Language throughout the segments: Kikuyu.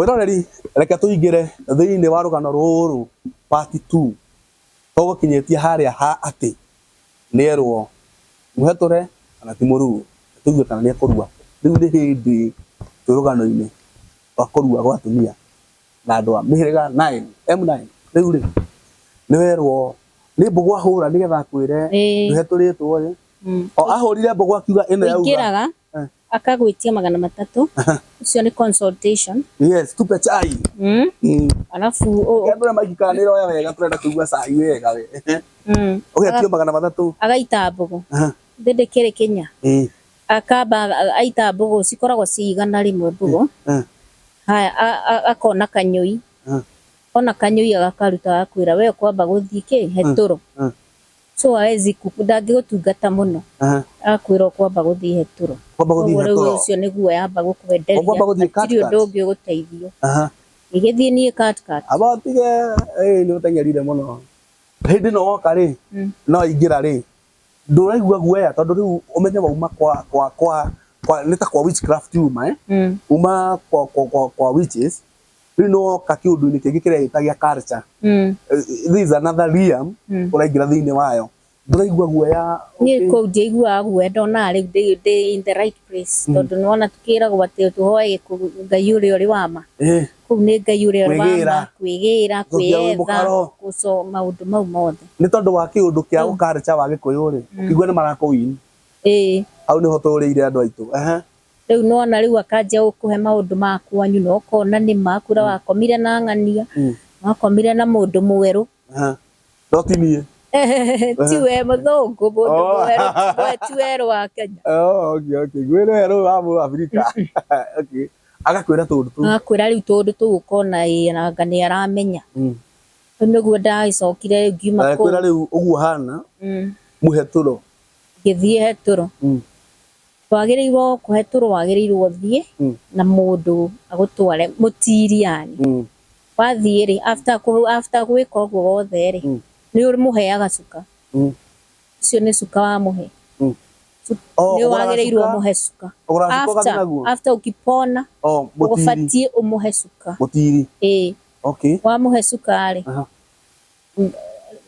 Mwĩroreri, reke tũingĩre thĩinĩ wa rũgano rũrũ part 2. Tũgũkinyĩtie harĩa ha atĩ nĩerwo mũhetũre kana ti mũruu, tũigue kana nĩekũrua. Rĩu nĩ hĩndĩ twĩ rũgano-inĩ rwa kũrua gwa atumia na andũ a mĩhĩrĩga 9, M9. Rĩu rĩ, nĩwerwo nĩ mbũgũ ahũra nĩgetha akwĩre ndũhetũrĩtwo ĩ. O ahũrire mbũgũ akiuga ĩno yauga. Ũingĩraga akagwĩtia 300, ũcio nĩ consultation. Yes, tupe chai. Alafu Kĩandũre maiki kana nĩ ĩroya wega, tũrenda kũigua cai wega we. Ũgetio 300. Agaita mbũgũ. Thĩ ndĩkĩrĩ kĩnya. Akamba aita mbũgũ cikoragwo ci 100 mbũgũ. Haya, akona kanyũi. Ona kanyũi agakaruta agakwĩra we ũkwamba gũthiĩ kĩ hetũro. So hawezi ndangĩgũtungata mũno. Agakwĩra ũkwamba gũthiĩ hetũro. Kwamba gũthiĩ Koguo rĩu hetũro. ũcio nĩguo yamba gũkwenderia. Ũkwamba gũthiĩ Hatirĩ cut ũndũ cut. ũngĩ ũgũteithio. Gĩgĩthiĩ niĩ cut cut. Aba ũtige nĩ ũteng'erire mũno. Hĩndĩ ĩno woka rĩ, no ingĩra rĩ, ndũraigua guoya tondũ rĩu ũmenye wauma kwa kwa kwa kwa nĩ ta kwa witchcraft uma eh? Uma kwa kwa kwa, kwa witches rĩu nĩ woka kĩũndũ-inĩ kĩngĩ kĩreĩta gĩa culture. This is another realm ũraingĩra thĩinĩ wayo, ndũraigua guoya? Niĩ kũu ndiaiguaga guoya, ndonaga rĩu ndĩ in the right place, tondũ nĩwona tũkĩragwo atĩ tũhoe Ngai ũrĩa ũrĩ wa ma. Kũu nĩ Ngai ũrĩa ũrĩ wa ma, kwĩgĩra, Gũcokia wĩ kwĩyetha, mũkaro. gũco maũndũ mau mothe. Nĩ tondũ wa kĩũndũ kĩa ũkarcha wa Gĩkũyũ rĩ, ũkĩigua nĩ marakũwin. Hau nĩho tũrĩire andũ aitũ. Rĩu nĩwona rĩu akanjia gũkũhe maũndũ ma kwanyu na ũkona nĩ ma kũrĩa wakomire na ng'ania, wakomire na mũndũ mwerũ. No ti niĩ. Ti we mũthũngũ, mũndũ mwerũ, we ti werũ wa Kenya. Oh, okay, okay. Gwĩrĩ werũ wa Mũabirika. Okay. Agakwĩra tũũndũ tũu. Agakwĩra rĩu tũũndũ tũu ũkona ĩĩ anga nĩ aramenya. Rĩu nĩguo ndagĩcokire rĩu ngiuma kũu. Agakwĩra rĩu ũguo hana mũhetũro. Ngĩthiĩ hetũro. Wagĩrĩirwo kũhetũrwo, wagĩrĩirwo ũthiĩ na mũndũ agũtware mũtiri yani. Wathiĩ rĩ, after after gwĩka ũguo wothe rĩ, nĩ ũmũheaga cuka. Ũcio nĩ cuka wamũhe. Oh, Nĩ ũgũraga wagĩrĩirwo cuka? ũmũhe cuka. Ũgũraga cuka ũgathiĩ After naguo? after ukipona Oh, mũtiri. ũbatiĩ ũmũhe cuka. Mũtiri. Ĩĩ. Okay. Wamũhe cuka rĩ,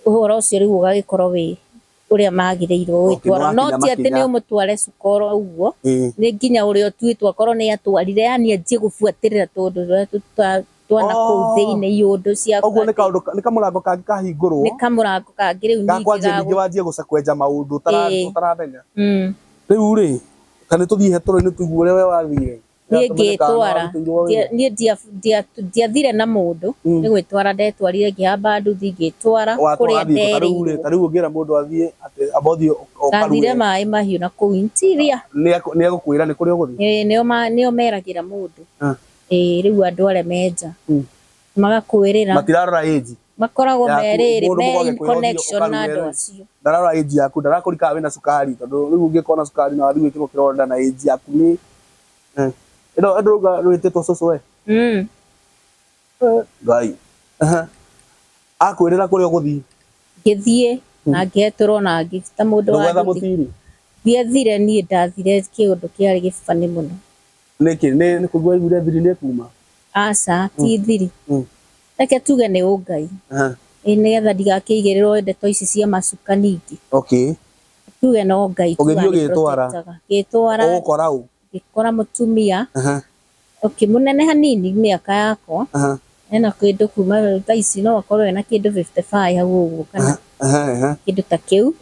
ũhoro ũcio rĩu ũgagĩkorwo wĩ ũrĩa magĩrĩirwo Okay, gwĩtwara. nĩwakinya No ti atĩ makinya. nĩ ũmũtware cuka oro ũguo, nĩ nginya ũrĩa ũtuĩtwo akorwo nĩ atwarire, yani anjie gũbuatĩrĩra tũndũ tũrĩa twana kũu thĩinĩ iũndũ cia Ũguo nĩ kaũndũ nĩ kamũrango kangĩ kahingũrwo. Nĩ kamũrango kangĩ rĩu ningĩ Gakwanjia ningĩ wanjie kwenja maũndũ ũtaramenya. Rĩu rĩ, ta nĩ tũthiĩ hetũro-inĩ tũigue ũrĩa we wathire. Niĩ ngĩtwara, niĩ ndiathire na mũndũ, nĩ gwĩtwara ndetwarire, ngĩhamba nduthi ngĩtwara kũrĩa nderĩirwo. Ta rĩu ũngĩra mũndũ athiĩ atĩ amba ũthiĩ ũkarue. Ndathire maĩ mahiũ na kũu interior. Nĩ egũkwĩra nĩ kũrĩa ũgũthiĩ? Ĩĩ, nĩo meragĩra mũndũ. Ĩĩ, rĩu andũ arĩa me nja magakwĩrĩra. Matirarora age. Makoragwo me rĩrĩ, me in connection na andũ acio. Ndararora age yaku, ndarakũria kana wĩna cukari, tondũ rĩu ũngĩkorwo na cukari na wathiĩ gwĩkĩrwo kĩronda na age yaku nĩ ĩno ndũrauga rwĩtĩtwo cũcũ we. Ngai. Akwĩrĩra kũrĩa ũgũthiĩ. Ngĩthiĩ na ngĩhetũrwo na ngĩta mũndũ wa Ndũgwetha nduthi. mũtiri? Ndiethire niĩ, ndathire kĩũndũ kĩarĩ gĩbani mũno. Nĩkĩ? Nĩ kũigua waiguire thiri nĩ ĩkuma? Aca, ti thiri. Reke tuge nĩ ũngai. Ĩ nĩgetha ndigakĩigĩrĩrwo ndeto ici cia macuka ningĩ. Okay. Tuge no Ngai tu Ũgĩthiĩ ũgĩtwara? anĩ-protectaga. Ngĩtwara. Ũgũkora ũ? Ngĩkora mũtumia. Okay, mũnene hanini mĩaka yakwa. Ena kĩndũ kuma thaa ici no akorwo ena kĩndũ 55 hau ũguo kana kĩndũ ta kĩu.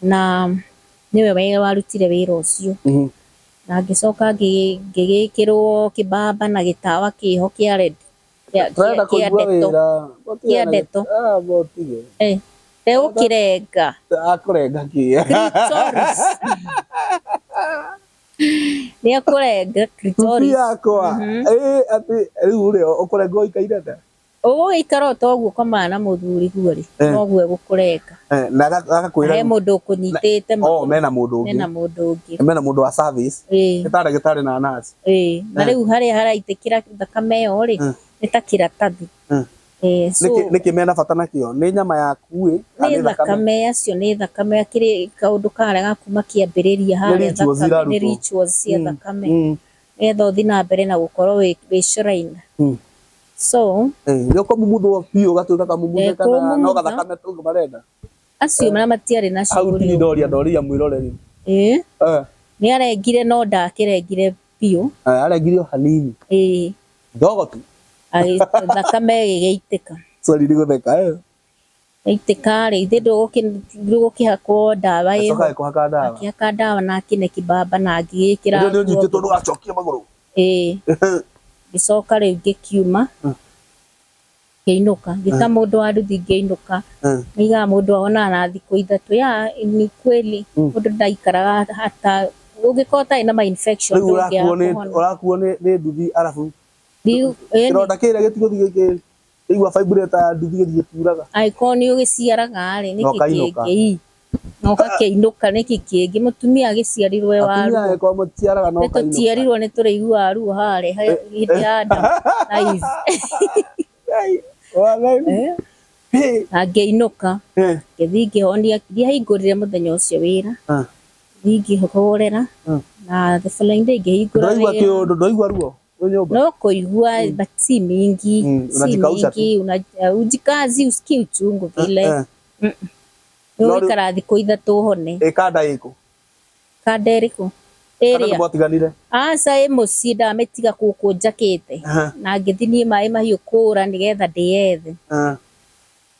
Na nĩwe warutire wĩra ũcio. Na ngĩcoka ngĩgĩkĩrwo kĩbamba na gĩtawa kĩho kĩa red. Tũrenda Kĩa kũigua ndeto. wĩra. Kĩa ndeto. Mũtige. Egũkĩrenga. Akũrenga kĩ? Clitoris. Nĩ ekũrenga clitoris. Tubi yakwa. Ĩ atĩ rĩu rĩ ũkũrenga ũikaire atĩa? Ũgũgĩikara o ta ũguo ũkomaga na mũthuri guo rĩ, noguo egũkũrenga. Na agakwĩra He mũndũ ũkũnyitĩte Oh, mena mũndũ ũngĩ. Mena mũndũ ũngĩ. Mena mũndũ wa service. Nĩ ta ndagĩtarĩ na nurse. Ĩĩ, na rĩu harĩa haraitĩkĩra thakame ĩyo rĩ, nĩ ta kĩratathi. So Nĩkĩ mena bata nakĩo? Nĩ nyama yaku ĩ? Nĩ thakame, acio nĩ thakame, akĩrĩ kaũndũ karĩa ga kuma kĩambĩrĩria harĩa Nĩ rituals thakame, nĩ irarutwo. rituals cia thakame. Nĩgetha ũthiĩ na mbere na gũkorwo wĩ shrine. So Nĩ ũkũmumuthwo biũ ũgatuĩka kamumuthe kana no gathakame tu marenda? Acio na matiarĩ na Hau shughuli ti ndoria ndoria mwĩroreri. Ĩĩ, nĩ arengire no ndakĩrengire biũ. Arengire o hanini. Ĩĩ. Ndogo tu. Thakame ĩgĩgĩitĩka. Sorry nĩ gũtheka. Yaitĩka rĩ, ithe ndũgũkĩhakwo ndawa ĩho. Acoka agĩkũhaka ndawa. Akĩhaka ndawa na akĩne kibaba na ngĩgĩkĩra Ndio nĩ ũnyitĩtwo ndũgacokie magũrũ. Ĩĩ. Ngĩcoka rĩu ngĩkiuma. Ngĩinũka. Ngĩta mũndũ wa nduthi ngĩinũka. Nĩigaga mũndũ ahonaga na thikũ ithatũ. Ya ni kweli mũndũ ndaikaraga hata ũngĩkorwo ũtarĩ na ma infection Rĩu ndũngĩaga ũrakuo nĩ kũhona. ũrakuo nĩ nduthi arabu. Rĩu ĩni Kĩronda kĩrĩa gĩtigũthiĩ gĩkĩ igua vibrator ya nduthi gĩthiĩ gĩkiuraga. Angĩkorwo nĩ ũgĩciaraga rĩ, Na nĩkĩ ũkainũka. kĩngĩ? Na ũgakĩinũka nĩkĩ kĩngĩ? Mũtumia agĩciarirwo e wa Atumia ruo. angĩkorwo mũtiaraga na Nĩ ũkainũka. tũtiarirwo nĩ tũrĩiguaga ruo harĩa hĩndĩ ya Adam na Eve. Na ngĩinũka. Ngĩthiĩ ngĩhonia, ndiahingũrire mũthenya ũcio wĩra. Ngĩthiĩ ngĩhorera na the following day ngĩhingũra Ndwaigua wĩra. kĩũndũ, ndwaigua ruo wĩ nyũmba? No kũigua but si mingi, si Unajikausha tu. mingi, ujikazi usikii uchungu vile. Nĩ ũgũikara thikũ ithatũ ũhone. Ĩ kanda ĩkũ? Kanda ĩrĩkũ? Kanda Ĩrĩa? nĩ mwatiganire? Aca ĩ mũciĩ ndamĩtiga gũkũ njakĩte. Na ngĩthiĩ niĩ maĩ mahiũ kũra nĩgetha ndĩyethe.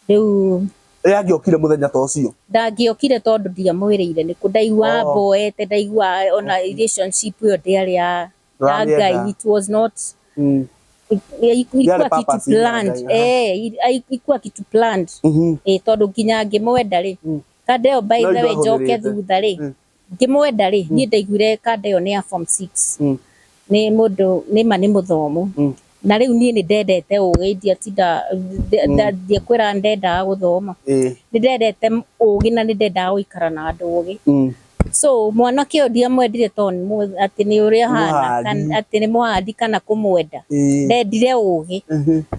Rĩu Ĩ angĩokire mũthenya ta ũcio? Ndangĩokire tondũ ndiamwĩrĩire nĩkũ ndaiguaga mboete, ndaiguaga ona relationship ĩyo ndĩarĩ ya Ngai, it was not ilikuwa kitu planned. Ilikuwa kitu planned. Tondũ nginya ngĩmwenda rĩ, kanda ĩyo by the way njoke thutha rĩ, ngĩmwenda rĩ, niĩ ndaiguire kanda ĩyo nĩ ya form 6. Nĩ mũndũ nĩ ma nĩ mũthomu. Na rĩu niĩ nĩ ndendete ũgĩ, ndiatinda ndiakwĩra ndendaga gũthoma. Nĩ ndendete ũgĩ na nĩ ndendaga gũikara na andũ ogĩ. So mwanake ũyũ ndiamwendire tondũ atĩ nĩ ũrĩa ahana, atĩ nĩ mũhandi kana kũmwenda. Ndendire ũgĩ.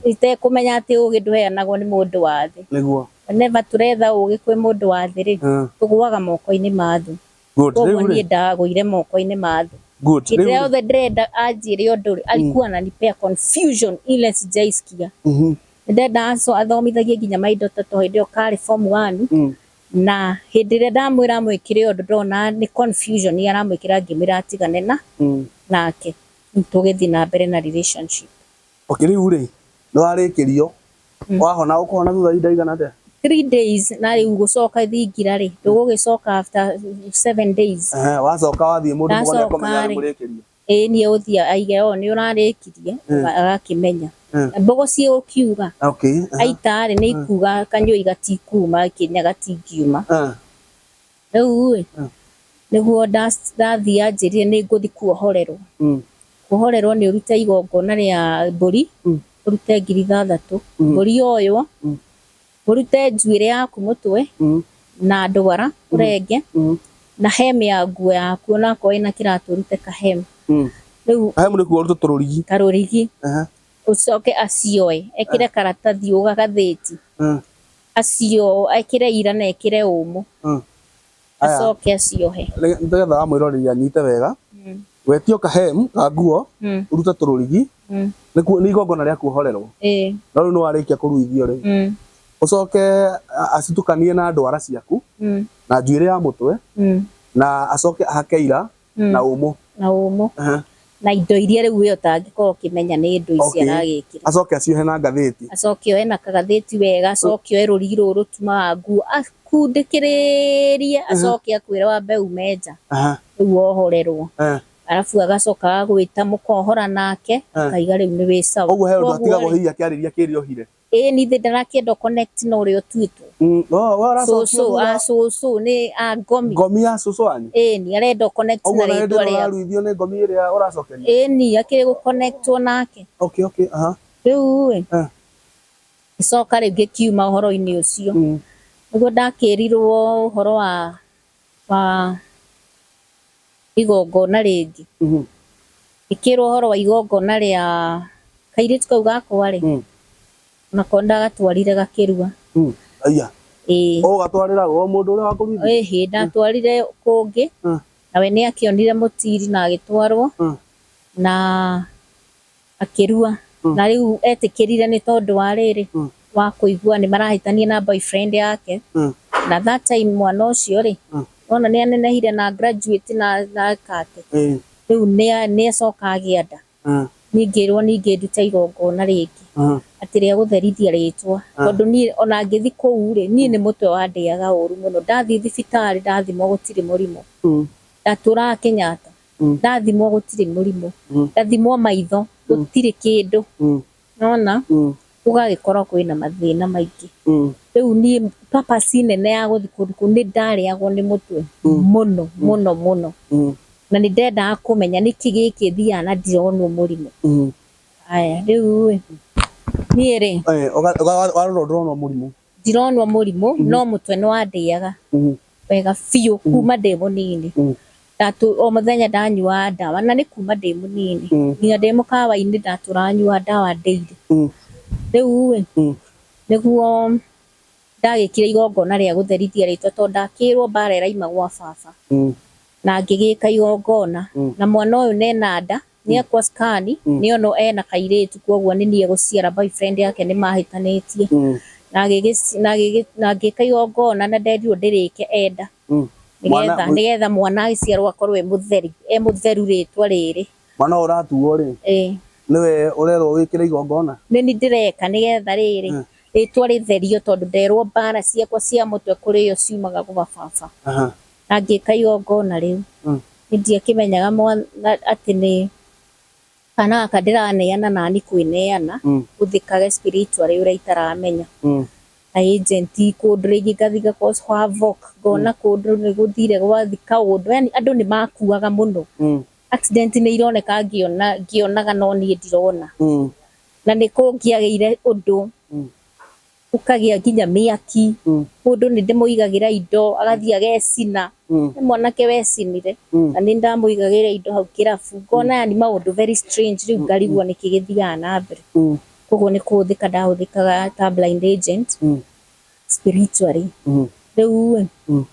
Itekũmenya atĩ ũgĩ ndũheanagwo nĩ mũndũ wa thĩ. Nĩguo. Whenever tũretha ũgĩ kwĩ mũndũ wa thĩ rĩ, tũgũaga moko-inĩ ma thũ. Koguo niĩ ndagũire moko-inĩ ma thũ. Hĩndĩ ĩrĩa yothe ndĩrenda anjĩre ũndũ rĩ, alikuwa ananipea confusion ile sijaisikia. Ndĩrenda athomithagie nginya my daughter tondũ hĩndĩ ĩyo karĩ form 1. Na hĩndĩ ĩrĩa ndamwĩra amwĩkĩre ũndũ ndona nĩ confusion aramwĩkĩra ngĩmwĩra atigane na nake. Rĩu tũgĩthiĩ na mbere na relationship. Okay, rĩu rĩ, nĩ warĩkĩrio, wahona ũkũhona thutha wa ihinda igana atĩa? 3 days na rĩu gũcoka thingira rĩ, ndũgũgĩcoka after 7 days. Wacoka wathiĩ mũndũ mũgo nĩ ekũmenya nĩ mũrĩkĩrie. Ĩĩ niĩ ũthiĩ aige o nĩ ũrarĩkirie, agakĩmenya. Mbogo ciĩgũkiuga. Aita rĩ nĩ ikuga kanyũi gatikuma, kĩnya gatingiuma. Rĩu rĩ, nĩguo ndathiĩ anjĩrire nĩ ngũthiĩ kuohorerwo. Kuohorerwo nĩ ũrute igongona rĩa mbũri, ũrute 6,000, mbũri yoywo, ũrute njuĩrĩ yaku mũtwe, na ndwara ũrenge, na hem ya nguo yaku onakorwo ĩna kĩratũ ũrute kahem. Rĩu Hem nĩ kuo ũrute tũrũrigi. Karũrigi. Ũcoke acioe, ekĩre karatathi ũgagathĩti. Acio ekĩre ira na ekĩre ũmũ. Acoke aciohe. Nĩgetha wa mwĩroreri anyite wega, wetio kahem ka nguo, ũrute tũrũrigi, nĩ igongona rĩa kuohorerwo. No rĩu nĩ warĩkia kũruithio rĩ, ũcoke acitukanie na ndwara ciaku, na njuĩrĩ ya mũtwe, na acoke ahake ira na ũmũ. Na ũmũ. Na indo iria rĩu we ũtangĩkorwo ũkĩmenya nĩ indo ici aragĩkĩra. Acoke aciohe na ngathĩti. Acoke oe na kagathĩti wega, acoke oe rũrigi rũrũ rũtumaga nguo, akundĩkĩrĩrie, acoke akwĩre wambe ume nja. Rĩu wohorerwo. Arabu agacoka agagwĩta mũkohora nake, akaiga rĩu nĩ wĩ sawa. Ũguo he ũndũ atigagwo hihi akĩarĩria kĩrĩa ohire. Ĩĩ niĩ ndarakĩenda connect na ũrĩa ũtuĩtwo. Cũcũ, a cũcũ nĩ a ngomi. Ngomi ya cũcũ wanyu? Ĩĩ ni arenda connect na rĩtwa rĩa. Ũguo ũraruithio nĩ ngomi ĩrĩa ũracokeria? Ĩĩ ni akĩrĩ gũ connect nake. Okay, okay, aha. Rĩu ĩ, gĩcoka rĩu ngĩkiuma ũhoro-inĩ ũcio. Nĩguo ndakĩrirwo ũhoro wa igongona rĩngĩ. Ngĩkĩrwo ũhoro wa igongona rĩa kairĩtu kau gakwa rĩ, onako ndagatwarire gakĩrua. Aya. Ĩĩ. Ũgatwarĩra o mũndũ ũrĩa wakũruithia? Ĩhĩ, ndatwarire kũngĩ, nawe nĩ akĩonire mũtiri na agĩtwarwo. Na akĩrua. Na rĩu etĩkĩrire nĩ tondũ wa rĩrĩ, wa kũigua nĩ marahĩtania na boyfriend yake. Na that time mwana ũcio rĩ, ona nĩ anenehire na graduate na kate. Rĩu nĩ acoka agĩa nda. Niĩ ngĩrwo ningĩ ndute igongona rĩngĩ atĩ rĩa gũtherithia rĩtwa, tondũ niĩ ona ngĩthiĩ kũu rĩ, niĩ nĩ mũtwe wandĩaga ũru mũno. Ndathiĩ thibitarĩ ndathimwo gũtirĩ mũrimũ. Ndatũraga Kenyatta, ndathimwo gũtirĩ mũrimũ. Ndathimwo maitho gũtirĩ kĩndũ. Nona gũgagĩkorwo kwĩna mathĩna maingĩ. Rĩu niĩ purpose nene ya gũthiĩ kũndũ kũu nĩ ndarĩagwo nĩ mũtwe mũno mũno mũno. Na nĩ ndendaga kũmenya nĩkĩ gĩkĩ thiaga na ndironwo mũrimũ. Aya rĩu ĩ, niĩ rĩ, warora ndũronwo mũrimũ. Ndironwo mũrimũ, no mũtwe nĩ wandĩaga wega biũ kuma ndĩ mũnini. O mũthenya ndanyuaga ndawa, na nĩ kuma ndĩ mũnini. Nginya ndĩ mũkawa-inĩ ndatũraga nyuaga ndawa daily. Rĩu ĩ, nĩguo ndagĩkire igongona rĩa gũtherithia rĩtwa, tondũ ndakĩrwo mbara ĩraima gwa baba. Na ngĩgĩka igongona. Na mwana ũyũ nena nda, nĩ ekwo scan, nĩonwo ena kairĩtu, koguo nĩ niĩ egũciara, boyfriend yake nĩ mahĩtanĩtie. Na ngĩka igongona na nderirwo ndĩrĩke enda. Nĩgetha mwana agĩciarwo akorwo e mũtheru, e mũtheru rĩtwa rĩrĩ. Mwana ũyũ ũratuo rĩ, nĩwe ũrerwo wĩkĩre igongona? Nĩ niĩ ndĩreka nĩgetha rĩrĩ, rĩtwa rĩtherio, tondũ nderwo mbara ciakwa cia mũtwe kũrĩ o ciumaga gwa baba. Na ngĩka igongona rĩu. Niĩ ndiakĩmenyaga atĩ nĩ kana gaka ndĩraneana nani kwĩneana, gũthĩkage spiritually ũrĩa itaramenya. Agent kũndũ rĩngĩ ngathiĩ nga cause havoc, ngona kũndũ nĩ gũthire gwathi kaũndũ, yani andũ nĩ makuaga mũno. Accident nĩ ironeka ngĩona ngĩonaga, no niĩ ndirona. Na nĩ kũngĩagĩire ũndũ, gũkagĩa nginya mĩaki. Mũndũ nĩ ndĩmũigagĩra indo agathiĩ agecina. Nĩ mwanake wecinire. Na nĩ ndamũigagĩra indo hau kĩrabu. Ngona yani maũndũ very strange, rĩu ngarigwo nĩkĩ gĩthiaga na mbere. Koguo nĩ kũhũthĩka ndahũthĩkaga ta blind agent spiritually. Rĩu ĩ,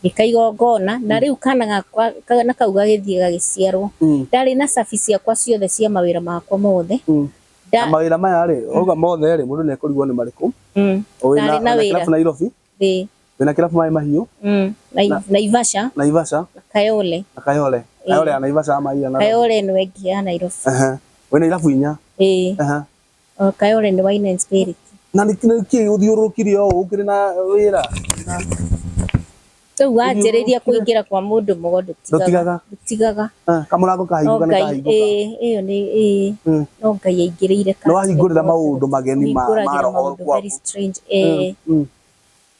ngĩka igongona na rĩu kana gakwa, kana kau gagĩthiĩ gagĩciarwo. Ndarĩ na cabi ciakwa ciothe cia mawĩra makwa mothe. Na mawĩra maya rĩ, ũrauga mothe rĩ, mũndũ nĩ ekũrigwo nĩ marĩkũ. Ndarĩ na wĩna wĩra. Kĩrabu Nairobi, wĩna kĩrabu Maĩ Mahiũ, Naivasha, Naivasha, na Kayole. Na Kayole. Kayole ya Naivasha ama ya Nairobi? Kayole nĩwe ĩngĩ ya Nairobi. Wĩna irabu 4. Ĩĩ. O, Kayole nĩ Wine and Spirit. Na nĩ kĩ ũthiũrũrũkire ũũ ũkĩrĩ na wĩra? Rĩu wanjĩrĩria kũingĩra kwa mũndũ mũgo ndũtigaga. Ndũtigaga. Ndũtigaga. Kamũrango No kahingũka nĩ Ngai kahingũka. Ĩĩ, ĩyo nĩ ĩĩ. No Ngai aingĩrĩire. Nĩ wahingũrĩra maũndũ mageni ma Hingũragĩra roho maũndũ very kwaku. strange. Ĩĩ.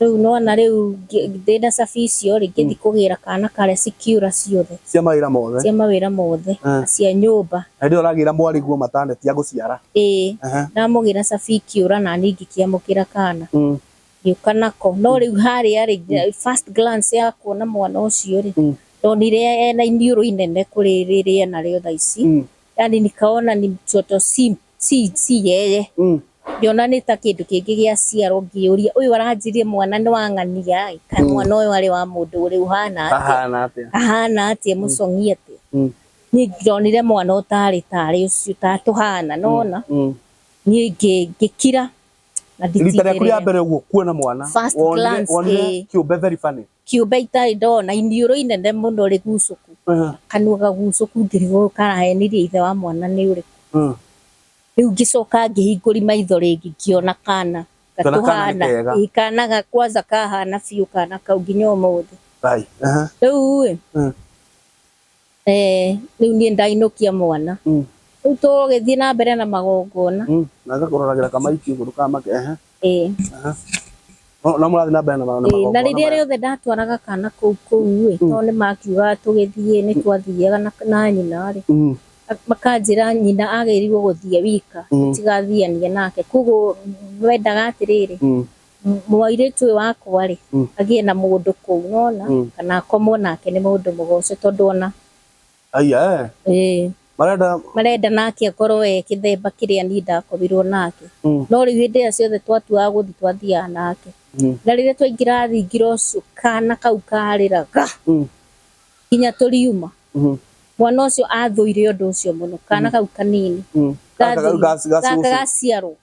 Rĩu nona rĩu ndĩna cabi icio rĩ, ngĩthiĩ kũgĩra kana karĩa cikiura ciothe. Cia mawĩra mothe. Cia mawĩra mothe, na cia nyũmba. Hĩndĩ ĩyo ũragĩra mwarĩguo maternity agũciara. Ĩĩ. Ndamũgĩra cabi ikiũra na niĩ ngĩkĩamũkĩra kana. Ngĩũka nako. No rĩu harĩa rĩ, first glance ya kuona mwana ũcio rĩ, ndonire ena iniũrũ inene kũrĩ rĩrĩa enarĩo thaa ici. Yani nikaona ni mtoto si yeye. Ngĩona nĩ ta kĩndũ kĩngĩ gĩaciarwo, ngĩũria ũyũ aranjirie mwana nĩ wang'ania ĩ, kana mwana ũyũ arĩ wa mũndũ ũrĩ ũhana atĩa? Ahana atĩa? Ahana atĩa, mũcong'i atĩa? Niĩ ndonire mwana ũtarĩ tarĩ ũcio ta tũhana nona. Niĩ ngĩkira na Rita rĩaku rĩa nditindirĩre. mbere ũguo kuona mwana, First glance, wonire ĩĩ. kĩũmbe very funny. Kĩũmbe itarĩ ndona, iniũrũ inene mũno rĩgucũku. Kanua gagucũku, ngĩrigwo karahenirie ithe wa mwana nĩ ũrĩkũ. Rĩu ngĩcoka ngĩhingũri maitho rĩngĩ, ngĩona kana Ngĩona kana nĩ gatũhana. kega. Ĩĩ, kana ga kwanza kahana biũ kana kau nginya ũmũthĩ. Ai. Rĩu ĩ, rĩu niĩ ndainũkia mwana. Rĩu tũgĩthiĩ na mbere na magongona. Na gakũroragĩra kamaiki ũguo ndũkamake. Ĩĩ. No mũrathiĩ na mbere na Na magongona rĩrĩa maya. Rĩothe ndatwaraga kana kũu kũu ĩ, tondũ nĩ makiugaga tũgĩthiĩ nĩ twathiaga na nyina rĩ, makanjĩra nyina agĩrĩirwo gũthiĩ wika, tũtigathianie nake. Koguo mendaga atĩrĩrĩ, mũirĩtu ũyũ wakwa rĩ, agĩe na mũndũ kũu nona, kana akomwo nake nĩ mũndũ mũgoce, tondũ ona Aya eh. Ĩĩ. Marenda Marenda nake akorwo e kĩthemba kĩrĩa niĩ ndakorirwo nake. No rĩu hĩndĩ ĩrĩa ciothe twatuaga gũthiĩ twathiaga nake. Na rĩrĩa twaingĩra thingira ũcio, kana kau karĩraga nginya tũriuma. Mwana ũcio athũire ũndũ ũcio mũno, kana kau kanini. Gaka rĩu Gaka gaciarwo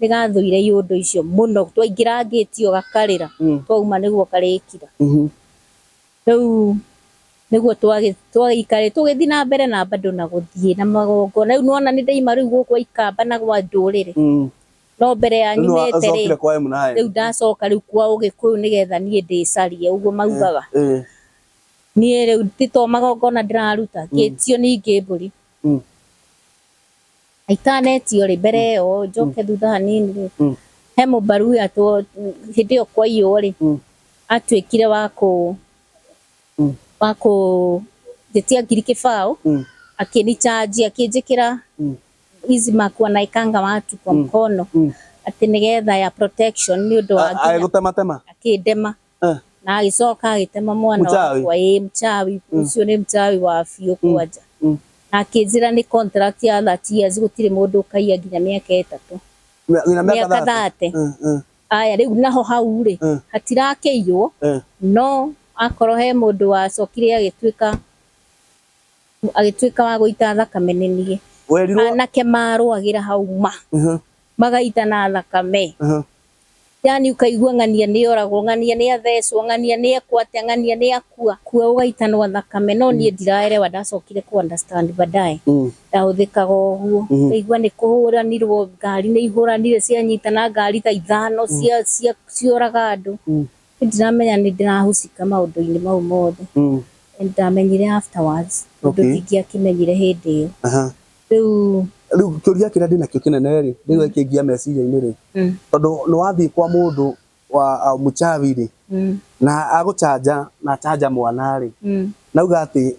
nĩ gathũire iũndũ icio mũno. Twaingĩra ngĩti ĩyo gakarĩra, twauma nĩguo karĩkira. Rĩu nĩguo twagĩikarire tũgĩthiĩ na mbere na bado na gũthiĩ na magongona. Rĩu nĩwona nĩ ndaima rĩu gũkũ Ikamba na gwa ndũrĩrĩ. No mbere ya nyumĩte rĩ, rĩu ndacoka rĩu kwa Ũgĩkũyũ nĩgetha niĩ ndĩcarie ũguo maugaga. Niĩ rĩu ti to magongona ndĩraruta, ngĩtio ningĩ mbũri. Itanetio rĩ, mbere ĩyo njoke thutha hanini rĩ, he mũbaruya hĩndĩ ĩyo kwaiywo rĩ, atuĩkire wa kũ wa kũnjĩtia ngiri kĩbaũ, akĩnichanji akĩnjĩkĩra hizi makuwa naikanga watu kwa mkono atĩ nĩgetha ya protection nĩ ũndũ wa nginya Agĩgũtematema? Akĩndema na agĩcoka agĩtema mwana Mchawi? wakwa. Ĩĩ, mchawi ũcio nĩ mchawi wa biũ kwanja. Na akĩnjĩra nĩ contract ya 30 years, gũtirĩ mũndũ ũkaiya nginya mĩaka 3. Nginya mĩaka mĩaka 30. 30. Aya rĩu naho hau rĩ, hatirakĩiywo, no akorwo he mũndũ wacokire agĩtuĩka wa gũita thakame nĩ niĩ. Werirwo Anake marũagĩra hau ma magaita na thakame. Yani ukaigua ng'ania nĩ oragwo, ng'ania nĩ athecwo, ng'ania nĩ ekwo atĩa, ng'ania nĩ akua kua, ũgaitanwo thakame. No niĩ ndiraerewa, ndacokire ku understand baadaye. Ndahũthĩkaga ũguo, ũkaigua nĩ kũhũranirwo, ngari nĩ ihũranire, cianyitana ngari ta ithano cia cia cioraga andũ. Ndiramenya nĩ ndĩrahusika maũndũ-inĩ mau mothe. Ndamenyire afterwards, tondũ ndingĩakĩmenyire hĩndĩ ĩyo. Rĩu Rĩu kĩũria kĩrĩa ndĩnakĩo kĩnene rĩ, rĩu kĩngia meciria-inĩ rĩ, tondũ nĩ wathiĩ kwa mũndũ wa mũchawi rĩ, na agũchanja na chanja mwana rĩ, nauga atĩ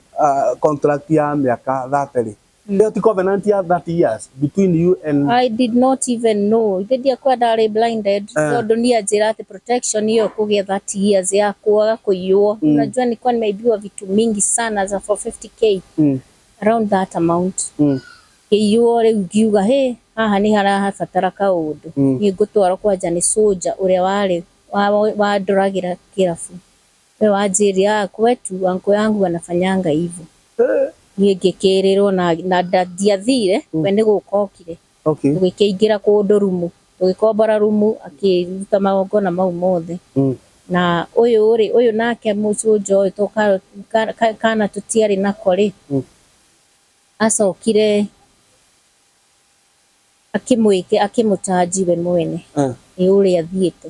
contract ya mĩaka 30 rĩ, ĩyo ti covenant ya 30 years between you and I did not even know. Ithe ndiakwa ndarĩ blinded, tondũ niĩ anjĩra atĩ protection hiyo kũgĩa 30 years ya kuaga kũiywo. Unajua nilikuwa nimeibiwa vitu mingi sana za for 50K, around that amount. Ngĩiywo rĩu ngiuga hĩ, haha nĩ harabatara kaũndũ. Niĩ ngũtwarwo kwanja nĩ soldier ũrĩa warĩ wandoragĩra kĩrabu. We wanjĩrire, "Ah, kwetu anko yangu anafanyanga hivyo." Niĩ ngĩkĩrĩrwo na ndiathire, we nĩ gũka okire. Tũgĩkĩingĩra kũndũ rumu, tũgĩkombora rumu, akĩruta magongona mau mothe. Na ũyũ rĩ, ũyũ nake mũcũnja ũyũ to kana tũtiarĩ nako rĩ, acokire akĩmwĩke akĩmũtanji we mwene nĩ ũrĩa athiĩte.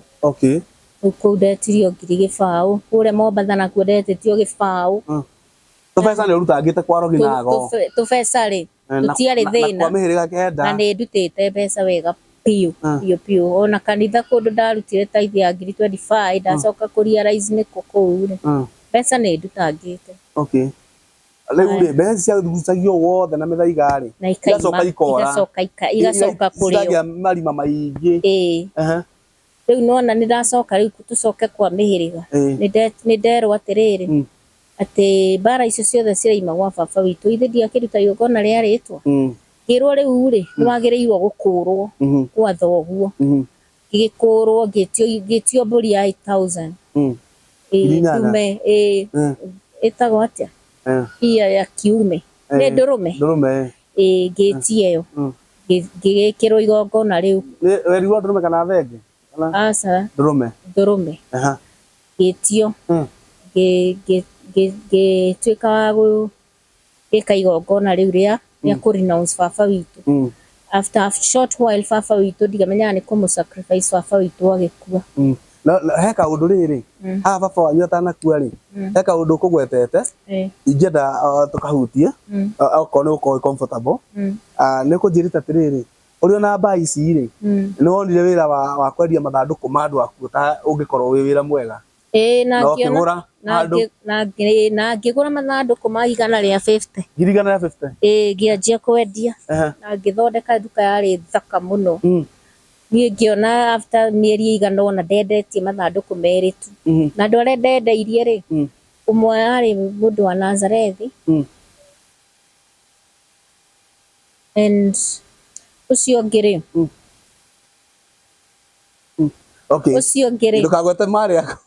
Rĩu kũu ndetirio 20,000, kũrĩa Mombatha nakuo ndetĩtio 0. Tũbeca nĩ ũrutangĩte kwa Rogi na Ago. Tũbeca rĩ, tũtiarĩ na thĩna. Kwa mĩhĩrĩga kenda. Na nĩ ndutĩte mbeca wega biũ biũ biũ. Ona kanitha kũndũ ndarutire tithe ya ngiri 25, ndacoka kũ realize nĩkũ kũu rĩ, mbeca nĩ ndutangĩte. Okay. Rĩu rĩ, mbeca ici ciagucagio wothe na mĩthaiga rĩ, na ikaima, igacoka ikora. Igacoka kũrĩo. Citagĩa marima maingĩ. Ĩĩ. Rĩu nona nĩ ndacoka rĩu tũcoke kwa mĩhĩrĩga. Nĩ nderwo atĩrĩrĩ, atĩ mbara icio ciothe ciraima gwa baba witũ, ithe ndiakĩruta igongona rĩa rĩtwa. Ngĩrwo rĩu rĩ, nĩ wagĩrĩirwo gũkũrwo gwa thoguo. Ngĩgĩkũrwo, ngĩtio mbũri ya 8000. Ĩĩ, 8,000. Ndume, ĩĩ. Ĩtagwo atĩa? Iya ya kiume. Nĩ ndũrũme? Ndũrũme. Ĩĩ, ngĩtia ĩyo. Ngĩgĩkĩrwo igongona rĩu. Werirwo ndũrũme kana thenge? Kana? Aca. Ndũrũme. Ndũrũme. Ngĩtio. Ngĩtuĩka wa gwĩka igongona rĩu rĩa kũ renounce baba witũ. After a short while baba witũ ndingĩamenyaga nĩ kũmũ sacrifice, baba witũ agĩkua. Na he kaũndũ rĩrĩ, haha baba wanyu atanakua rĩ, he kaũndũ ũkũgwetete, ingĩenda tũkahutie, okorwo nĩ ũgũkorwo wĩ comfortable. Nĩ ũkũnjĩrĩte atĩrĩrĩ, ũrĩ ona mbaa ici rĩ, nĩ wonire wĩra wa kwendia mathandũkũ ma andũ akuũ ta ũngĩkorwo wĩ wĩra mwega. Ĩĩ, na Na ngĩona ũkĩgũra handũ? Na ngĩgũra mathandũkũ ma 150. 150,000? Ĩĩ, ngĩanjia kwendia. Na ngĩthondeka nduka yarĩ thaka mũno. Niĩ ngĩona after mĩeri ĩigana ũna ndendetie mathandũkũ merĩ tu. Na andũ arĩa ndendeirie rĩ, ũmwe arĩ mũndũ wa Nazarethi. And ũcio ũngĩ rĩ, ũcio ũngĩ rĩ, Ndũkagwete marĩ aku.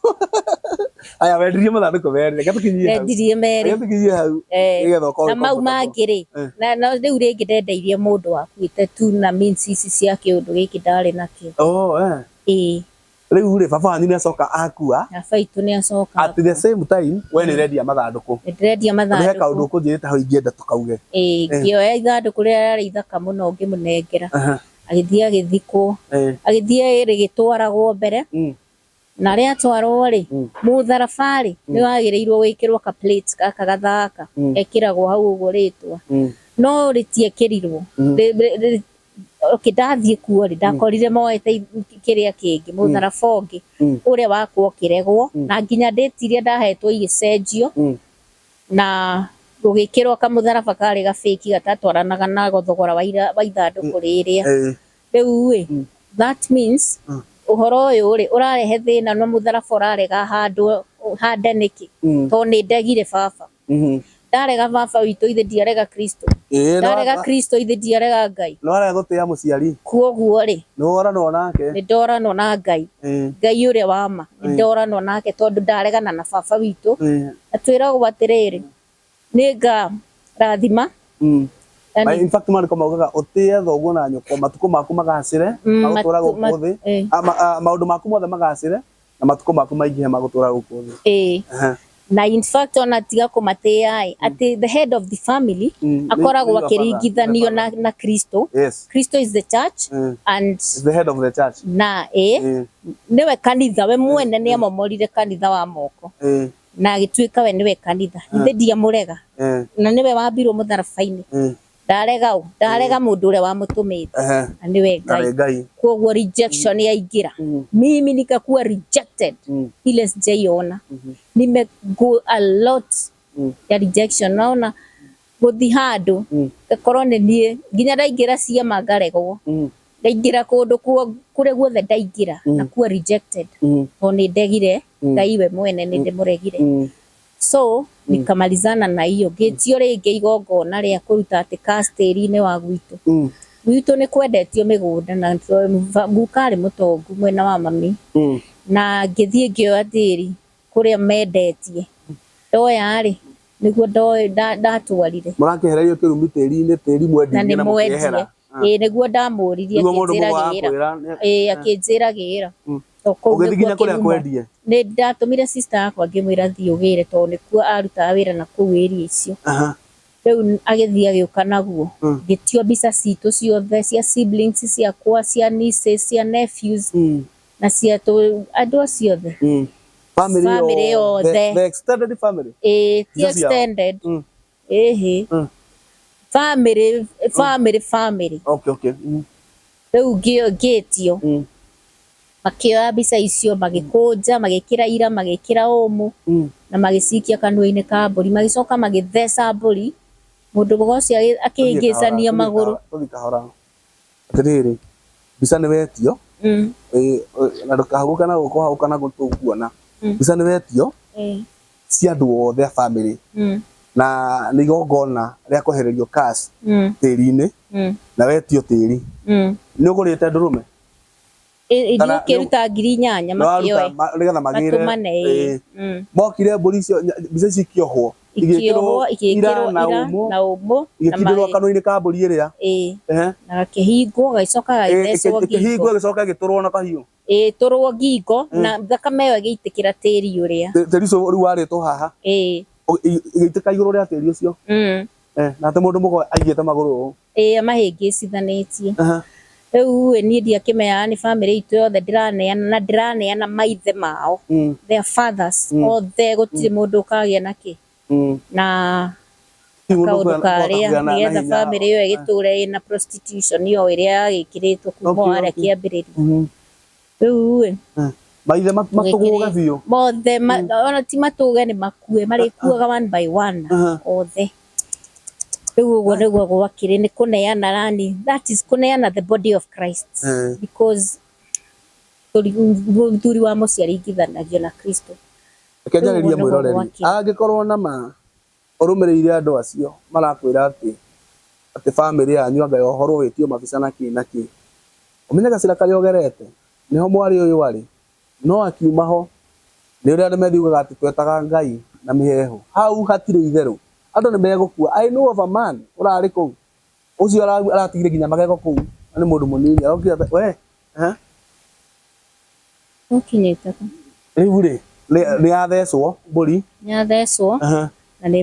Aya wendirie mathandũkũ merĩ, reke tũkinyie hau. Ndendirie merĩ. Reke tũkinyie hau. Eh, Nĩgetha ũkorwo na wĩ mau comfortable. mangĩ rĩ Eh. na no rĩu rĩngĩ ndendeirie mũndũ wakuĩte tu na means ici cia kĩũndũ gĩkĩ ndarĩ nakĩo. Oh, eh. Ĩĩ. Rĩu rĩ baba wanyu nĩacoka akua. Baba witũ nĩacoka At the same time we nĩ ũrendia mathandũkũ. Nĩndĩrendia Tondũ he kaũndũ mathandũkũ. ũkũnjĩrĩte hau ingĩenda tũkauge. Ĩĩ, ngĩoya ithandũkũ rĩrĩa rĩarĩ ithaka mũno ngĩmũnengera. Aha. Agĩthiĩ agĩthikwo. Eh. Agĩthiĩ rĩgĩtwaragwo mbere. Na rĩatwarwo rĩ, mũtharaba rĩ, nĩ wagĩrĩirwo wĩkĩrwo ka plate gaka gathaka, gekĩragwo hau ũguo rĩtwa. No rĩtiekĩrirwo. Okay, ndathiĩ kuo rĩ, ndakorire moete kĩrĩa kĩngĩ, mũtharaba ũngĩ, ũrĩa wakwa ũkĩregwo, na nginya date iria ndahetwo igĩcenjio, na gũgĩkĩrwo kamũtharaba karĩ gabĩki gatatwaranaga na thogora wa ithandũkũ rĩrĩa. Rĩu ĩ, that means ũhoro ũyũ rĩ, ũrarehe thĩna na mũtharaba ũrarega handwo hande nĩkĩ? Tondũ nĩ ndegire baba. Ndarega baba witũ ithe ndiarega Kristo. Ndarega Kristo ithe ndiarega Ngai. Nĩ warega gũtĩa mũciari. Kwoguo rĩ, Nĩ woranwo nake. nĩ ndoranwo na Ngai. Ngai ũrĩa wa ma, nĩ ndoranwo nake tondũ ndaregana na baba witũ. Na twĩragwo atĩrĩrĩ, nĩ ngarathima. In fact maandĩko maugaga ũtĩe thoguo na nyũkwa matukũ maku magacĩre magũtũra gũkũ thĩ, maũndũ maku mothe magacĩre na matukũ maku maingĩhe magũtũra gũkũ thĩ. Na in fact ona tiga kũmatĩa ĩ, atĩ the head of the family akoragwo akĩringithanio na Kristo. Kristo is the church and is the head of the church. Na ĩ nĩwe kanitha, we mwene nĩ amomorire kanitha wa moko. Na agĩtuĩka we nĩwe kanitha. Ithe ndiamũrega. Na nĩwe wambirwo mũtharaba-inĩ. Ndarega ũ, ndarega mũndũ ũrĩa wamũtũmĩte. Na nĩwe Ngai. Ngai. Kwoguo rejection yaingĩra. Mimi nikakuwa rejected. Ile sijaiona. Nime go a lot ya rejection. Naona gũthi handũ ngakorwo nĩ niĩ nginya ndaingĩra ciama ngaregwo. Ndaingĩra kũndũ kũrĩa guothe ndaingĩra na kuwa rejected. Tondũ nĩ ndegire Ngai we mwene nĩ ndĩmũregire. So nikamalizana na hiyo ngĩtio rĩngĩ igongona rĩa kũruta atĩ cash tĩri-inĩ wa gwitũ. Gwitũ nĩ kwendetio mĩgũnda na guka arĩ mũtongu mwena wa mami. Na ngĩthiĩ ngĩoya tĩri kũrĩa mendetie. Ndoya rĩ, nĩguo ndatwarire. Mũrakĩehererio kĩrumi tĩri-inĩ, tĩri mwendirie na mũkĩehera. Ĩĩ nĩguo ndamũririe akĩnjĩra gĩra. Ĩĩ akĩnjĩra gĩra. Ũgĩthiĩ nginya kũrĩa kwendie? Nĩ ndatũmire sister yakwa ngĩmwĩra thiĩ ũgĩre tondũ nĩkuo arutaga wĩra na kũu area icio. Rĩu agĩthiĩ agĩũka naguo. Ngĩtio mbica citũ ciothe cia siblings ciakwa, cia nieces, cia nephews na cia andũ acio othe. Family yothe. The extended family. Ĩĩ ti extended. Ĩhĩ. Family, family, family. Okay, okay. Rĩu ngĩtio. Makĩoya mbica icio magĩkũnja, magĩkĩra ira, magĩkĩra ũmũ na magĩcikia kanua-inĩ ka mbũri, magĩcoka magĩtheca mbũri. Mũndũ ũcio akĩhĩngĩcania magũrũ. Tũthiĩ kahora. Atĩrĩrĩ, mbica nĩ wetio. Na ndũkahagũka na gũkũ hagũka na tũkuona. Mbica nĩ wetio cia andũ othe a family. Na nĩ igongona rĩa kwehererio cash tĩri-inĩ na wetio tĩri. Nĩ ũgũrĩte ndũrũme? Ndikĩruta 8,000 makĩoe. Nĩgetha magĩre. Matũmane. Mokire mbũri icio, mbica icio ikĩohwo. Ikĩohwo, igĩkĩrwo ira na ũmũ, igĩkindĩrwo kanua-inĩ ka mbũri ĩrĩa. Na gakĩhingwo, gagĩcoka gagĩthecwo ngingo. Ĩkĩhingwo ĩgĩcoka ĩgĩtũrwo na kahiũ. Ĩĩ, tũrwo ngingo na thakame ĩyo ĩgĩitĩkĩra tĩri ũrĩa. Tĩri ũcio rĩu warĩtwo haha. Ĩĩ. Ĩgĩitĩka igũrũ rĩa tĩri ũcio. Na atĩ mũndũ mũgo aigĩte magũrũ ũũ. Ĩĩ, amahĩngĩcithanĩtie. Rĩu ĩ niĩ ndiakĩmenyaga nĩ family itũ yothe ndĩraneana na ndĩraneana maithe mao. Their fathers othe gũtirĩ mũndũ ũkagĩa nakĩ. Na kaũndũ karĩa nĩgetha family ĩyo ĩgĩtũre ĩna prostitution ĩyo ĩrĩa yagĩkĩrĩtwo kuma o harĩa kĩambĩrĩria. Rĩu ĩ maithe matũgũge biũ. Mothe ona ti matũge nĩ makue, marĩkuaga one by one othe. Rĩu ũguo nĩguo gwakĩrĩ nĩ kũneana rani, that is kũneana the body of Christ. Because mũthuri wa mũciĩ aringithanagio na Kristo. Reke njarĩrie mwĩroreri, angĩkorwo na ma ũrũmĩrĩire andũ acio marakwĩra atĩ atĩ family yanyu anga yohorwo wĩtio mabica na kĩ na kĩ, ũmenye gacĩra karĩa ũgerete nĩho mwarĩ ũyũ arĩ, no akiuma ho Nĩ ũrĩa andũ methiugaga atĩ twetaga Ngai na mĩheehũ. Hau hatirĩ itherũ. Andũ nĩ megũkua. I know of a man ũrarĩ kũu. Ũcio aratigire nginya magego kũu. Na nĩ mũndũ mũnini. Arokire we. Ũkinyĩte kũ? Rĩu rĩ, nĩ yathecwo mbũri. Nĩ yathecwo. Na nĩ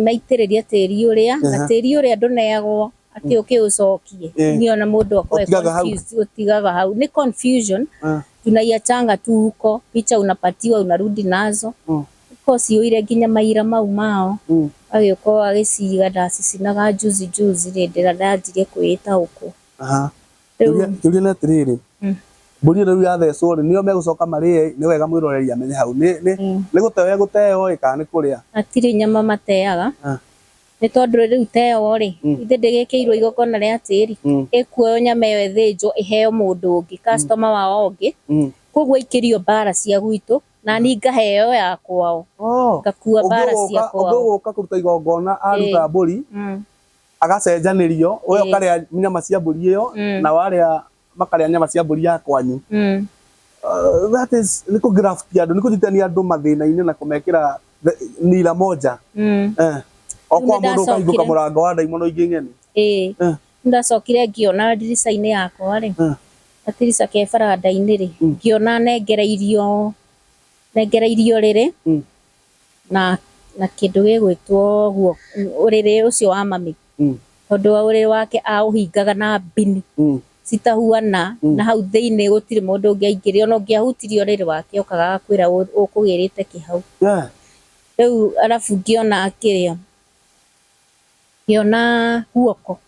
maitĩrĩria tĩri ũrĩa, na tĩri ũrĩa ndũneagwo atĩ ũkĩ ũcokie. Niĩ ona mũndũ akorwo confused, ũtigaga hau. Nĩ confusion. Tunaiachanga tu huko, picha unapatiwa unarudi nazo. Ko ciyũire nginya maira mau mao. Agĩũka agĩciga ndacicinaga juzi juzi hĩndĩ ĩrĩa ndanjirie kwĩĩtaũkwo. Kĩũria nĩ atĩrĩrĩ, mbũri ĩno rĩu yathecwo rĩ, nĩo megũcoka marĩe? Nĩ wega mwĩroreri amenye hau. Nĩ gũteo ĩgũteo ĩ kana nĩ kũrĩa? Hatirĩ nyama mateaga. Nĩ tondũ rĩu teo rĩ, ithe ndĩgĩkĩirwo igongona rĩa tĩri, ĩkuoywo nyama ĩyo ĩthĩnjwo ĩheo mũndũ ũngĩ, customer wao ũngĩ. Koguo aikĩrio mbara cia gwitũ na niĩ ngaheo ya kwao. Ngakua mbara cia kwao. Ũngĩ ũgũka kũruta igongona aruta mbũri, agacenjanĩrio, we ũkarĩa nyama cia mbũri ĩyo nao arĩa makarĩa nyama cia mbũri ya kwanyu. That is nĩ kũ graft andũ, nĩ kũnyitithania andũ mathĩna-inĩ na kũmekĩra nira moja. O kwa mũndũ ũkahingũka mũrango wa ndaimono ingĩ ng'eni. Ĩĩ. Nĩndacokire ngĩona ndirica-inĩ yakwa rĩ, gatirica ke baranda-inĩ rĩ, ngĩona nengereirio nengereirio ũrĩrĩ na na kĩndũ gĩgwĩtwo guo ũrĩrĩ ũcio wa mami. Tondũ ũrĩrĩ wake aũhingaga na mbini citahuana na hau thĩinĩ gũtirĩ mũndũ ũngĩaingĩrire ona ũngĩahutirie ũrĩrĩ wake okaga agakwĩra ũkũgĩrĩte kĩ hau. Rĩu arabu ngĩona kĩrĩa ngĩona guoko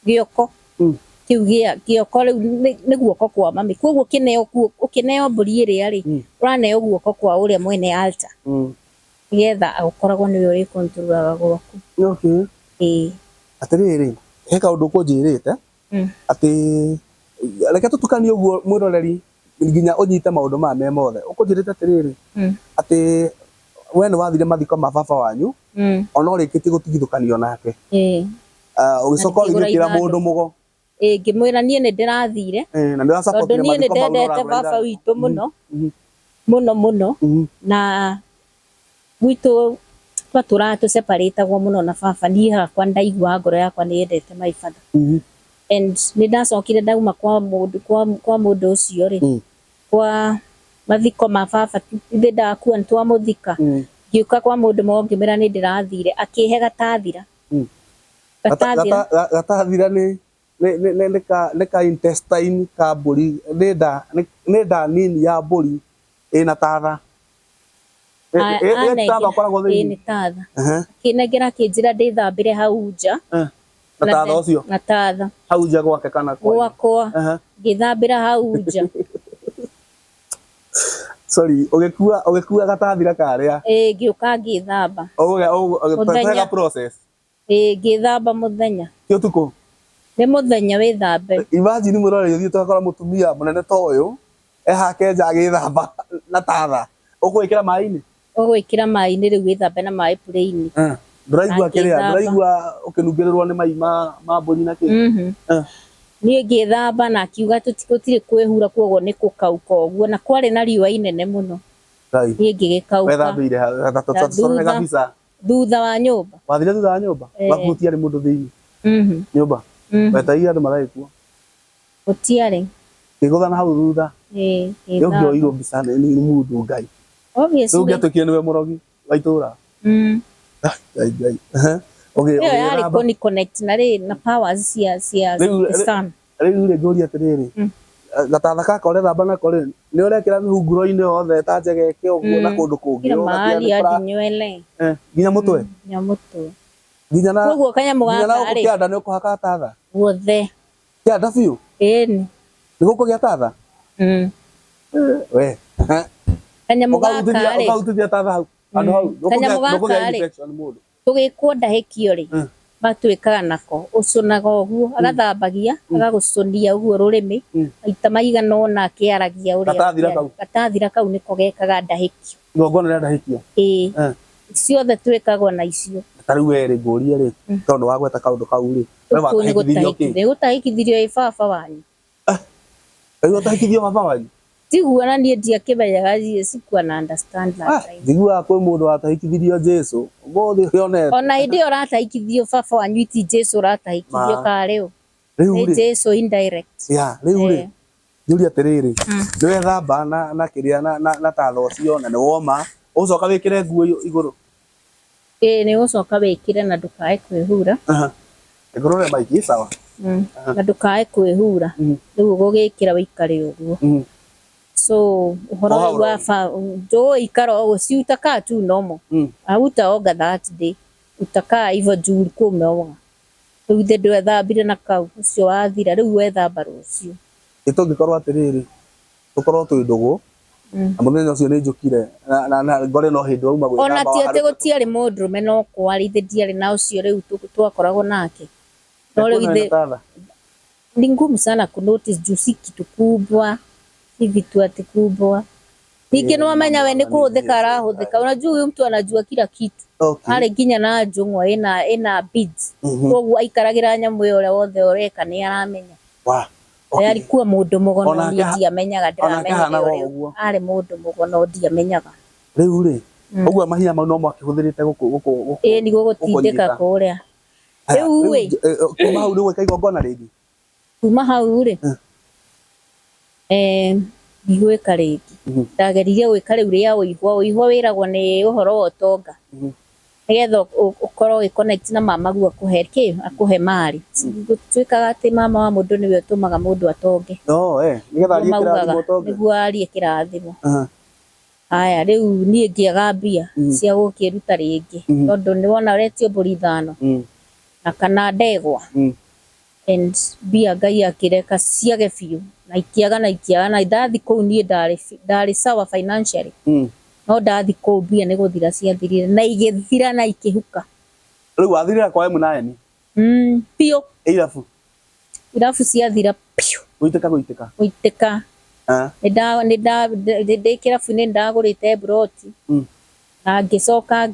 gĩoko kĩu gĩa gĩoko rĩu nĩ guoko kwa mami koguo ũkĩneo ũkĩneo mbũri ĩrĩa rĩ ũraneo guoko kwa ũrĩa mwene altar nĩgetha ũkoragwo nĩwe ũrĩ control gwaku. Okay. Ĩĩ. Atĩrĩrĩ, he kaũndũ ũkũnjĩrĩte atĩ reke tũtukanie ũguo mwĩroreri nginya ũnyite maũndũ maya me mothe. Ũkũnjĩrĩte atĩrĩrĩ atĩ we nĩ wathire mathiko ma baba wanyu ona ũrĩkĩtie gũtigithũkanio nake. Ũgĩcoka ũgĩthiĩ ũkĩra mũndũ mũgo. Ĩĩ ngĩmwĩra niĩ nĩ ndĩrathire tondũ niĩ nĩ ndendete baba witũ mũno mũno mũno na gwitũ twatũraga tũ separate-agwo mũno na baba niĩ hakwa ndaiguaga ngoro yakwa nĩ yendete my father and nĩ ndacokire ndauma kwa mũndũ kwa mũndũ ũcio rĩ kwa mathiko ma baba ithe ndakua nĩ twamũthika ngĩũka kwa mũndũ mũgo ngĩmwĩra nĩ ndĩrathire akĩhe gatathira. Gatathira gatathira nĩ nĩ ka intestine ka mbũri nĩ nda nĩ nda nini ya mbũri ĩna tatha. Tatha ũkoragwo thĩinĩ? Ĩĩ nĩ tatha. Akĩnengera akĩnjĩra ndĩthambĩre hau nja. Na tatha ũcio? Na tatha. Hau nja gwake kana kwanyu? Gwakwa. Ngĩthambĩra hau nja. Sorry, ũgĩkua ũgĩkua gatathira karĩa? Ĩĩ ngĩũka ngĩthamba. Mũthenya. Process. Ĩĩ ngĩthamba mũthenya. Ti ũtukũ? Nĩ mũthenya wĩthambe. Imagine mwĩroreri ũthiĩte ũgakora mũtumia mũnene ta ũyũ ehake nja agĩthamba na tatha. Ũkũwĩkĩra maĩ-inĩ? Ũgwĩkĩra maĩ-inĩ rĩu wĩthambe na maĩ plain. Ndũraigua kĩrĩa, ndũraigua ũkĩnungĩrĩrwo nĩ mai ma mbũri na kĩ? Niĩ ngĩthamba na akiuga gũtirĩ kwĩhura kwoguo nĩ kũkauka ũguo na kwarĩ na riũa inene mũno. Niĩ ngĩgĩkauka. Wethambĩire ha? Tũcorere kabica. Thutha wa nyũmba. Wathire thutha wa nyũmba? Gwaku gũtiarĩ mũndũ thĩinĩ? Nyũmba? Wetereire andũ maragĩkua? Gũtiarĩ. Ũkĩgũtha na hau thutha? Ĩĩ. Nĩ ũngĩoirwo mbica nĩ mũndũ Ngai. Obviously. Rĩu ũngĩatuĩkire nĩwe mũrogi wa itũra. Ngai Ngai. Ĩyo yarĩ kũni connect na rĩ na powers cia cia sun. Rĩu rĩ ngũrie atĩrĩrĩ, gatatha gaka ũrethamba nako rĩ, nĩ ũrekĩra mĩhunguro-inĩ yothe ta njegeke ũguo na kũndũ kũngĩ. Kila mahali hadi nywele. Nginya mũtwe? Nginya mũtwe. Nginya na Koguo kanyamũ nginya na gaka gũkũ rĩ. kĩanda nĩ ũkũhaka gathatha? Guothe. Kĩanda biũ? Ĩni. Nĩ gũkũgĩa tatha? We. Kanyamũ gaka rĩ. Ũkahutithia tatha hau. Handũ hau. Kanyamũ gaka Ndũkũgĩa rĩ. infection mũndũ. Tũgĩkwo ndahĩkio rĩ, matwĩkaga nako, ũcũnaga ũguo, agathambagia, agagũcũnia ũguo rũrĩmĩ, maita maigana ũna akĩaragia ũrĩa. Gatathira kau. Gatathira kau nĩko gekaga ndahĩkio. Igongona rĩa ndahĩkio. Ĩĩ. Ciothe twĩkagwo na icio. Ta rĩu we rĩ, ngũrie rĩ, tondũ nĩ wagweta kaũndũ kau rĩ, we watahĩkithirio kĩ? Nĩ gũtahĩkithirio ĩ baba wanyu. Rĩu ũtahĩkithio baba wanyu? Tiguo na niĩ ndiakĩmenyaga, sikuwa na understand that time. Njiguaga kwĩ mũndũ watahikithirio Jesu ũmũthĩ ũrĩa onete. Ona hĩndĩ ĩyo ũratahikithio baba wanyu ti Jesu ũratahikithio Ma. ka rĩu. Rĩu Nĩ rĩ Jesu indirect. Ya rĩu rĩ Eh. Njũrie atĩrĩrĩ, nĩ wethamba na na kĩrĩa na na, na tatha ũcio na nĩ woma, ũgũcoka wĩkĩre nguo igũrũ? Ĩĩ, nĩ ũgũcoka wĩkĩre na ndũkae kwĩhura. Ngũrore maiki sawa. Na ndũkae kwĩhura. Rĩu ũgũgĩkĩra wĩikare ũguo. So ũhoro O hau ũyũ wa njũĩ ikara ũguo, si utakaa tu normal. Hautaoga that day. Utakaa hivyo juu ulikuwa umeoga. Rĩu ithe ndwethambire na kau ũcio wathira, rĩu wethamba rũciũ. Ĩ tũngĩkorwo atĩrĩrĩ, tũkorwo twĩ ndũgũ na mũthenya ũcio nĩ njũkire na na, na ngore no hĩndĩ wauma gwĩthamba. Ona ti atĩ gũtiarĩ mũndũrũme no kwarĩ, ithe ndiarĩ na ũcio rĩu twakoragwo nake. No rĩu ithe ni ngumu sana ku notice juu si kitu kubwa, si vitu ati kubwa. Ningĩ nĩ wamenya we nĩ kũhũthĩka arahũthĩka. Unajua huyu mtu anajua kila kitu. Arĩ nginya na njũng'wa ĩna beads. Koguo aikaragĩra nyamũ ĩyo ũrĩa wothe ũreka nĩ aramenya. Okay. Alikuwa mũndũ mũgo no Onake niĩ ndiamenyaga, onake ndĩramenyire ahanaga ũrĩa ũguo. arĩ mũndũ mũgo no ndiamenyaga. Rĩu rĩ, ũguo mahinya mau no mwakĩhũthĩrĩte gũkũ gũkũ gũkũ. Ĩĩ nĩ gũgũtindĩka gũkũnyita. kũrĩa. Haya, Rĩu rĩ, kuma hau nĩ gwĩka igongona rĩngĩ? Kuma hau rĩ, ndigwĩka rĩngĩ. Ndageririe gwĩka rĩu rĩa ũihwa. Ũihwa wĩragwo nĩ ũhoro wa ũtonga. Nĩgetha ũkorwo ũgĩ connect na mamaguo akũhe kĩ, akũhe marĩ. Gũtuĩkaga atĩ mama wa mũndũ nĩwe ũtũmaga mũndũ atonge. Oh, nĩgetha arie Maugaga kĩrathimo ũtonge. Nĩguo arie kĩrathimo. Haya, rĩu niĩ ngĩaga mbia cia gũkĩruta rĩngĩ. Tondũ nĩ wona ũretio mbũri 5 na kana ndegwa. And mbia Ngai akĩreka ciage biũ na ikĩaga na ikĩaga na ndathi kũu niĩ ndarĩ sawa financially. No ndathi kũu mbia nĩ gũthira ciathirire na igĩthira na ikĩhuka. Rĩu wathirĩra kwa M9? Biũ. Irabu. Irabu ciathira biũ. Gũitĩka gũitĩka. Gũitĩka. Ndĩ kĩrabu-inĩ ndagũrĩte mburoti. Na ngĩcoka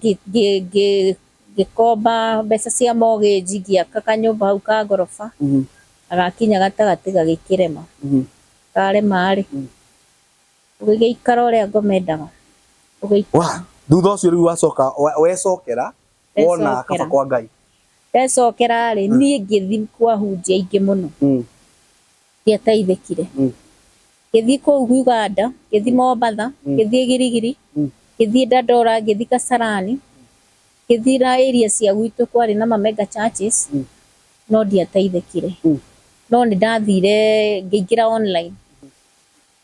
ngĩkomba mbeca cia mortgage ngĩaka kanyũmba hau ka ngoroba. Na gakinya gatagatĩ gagĩkĩrema. Karema rĩ, ũgĩgĩikara ũrĩa ngoma endaga. Wa, thutha ũcio rĩu wacoka wecokera wona kaba kwa Ngai. Ndecokera rĩ, niĩ ngĩthiĩ kwa hunjia aingĩ mũno. Ndiateithĩkire. Ngĩthiĩ kũu Uganda, ngĩthiĩ Mombatha, ngĩthiĩ Girigiri, ngĩthiĩ Dandora, ngĩthiĩ Kasarani, ngĩthiĩ na area cia gwitũ kwarĩ na ma mega churches, no ndiateithĩkire. No nĩ ndathire ngĩingĩra online,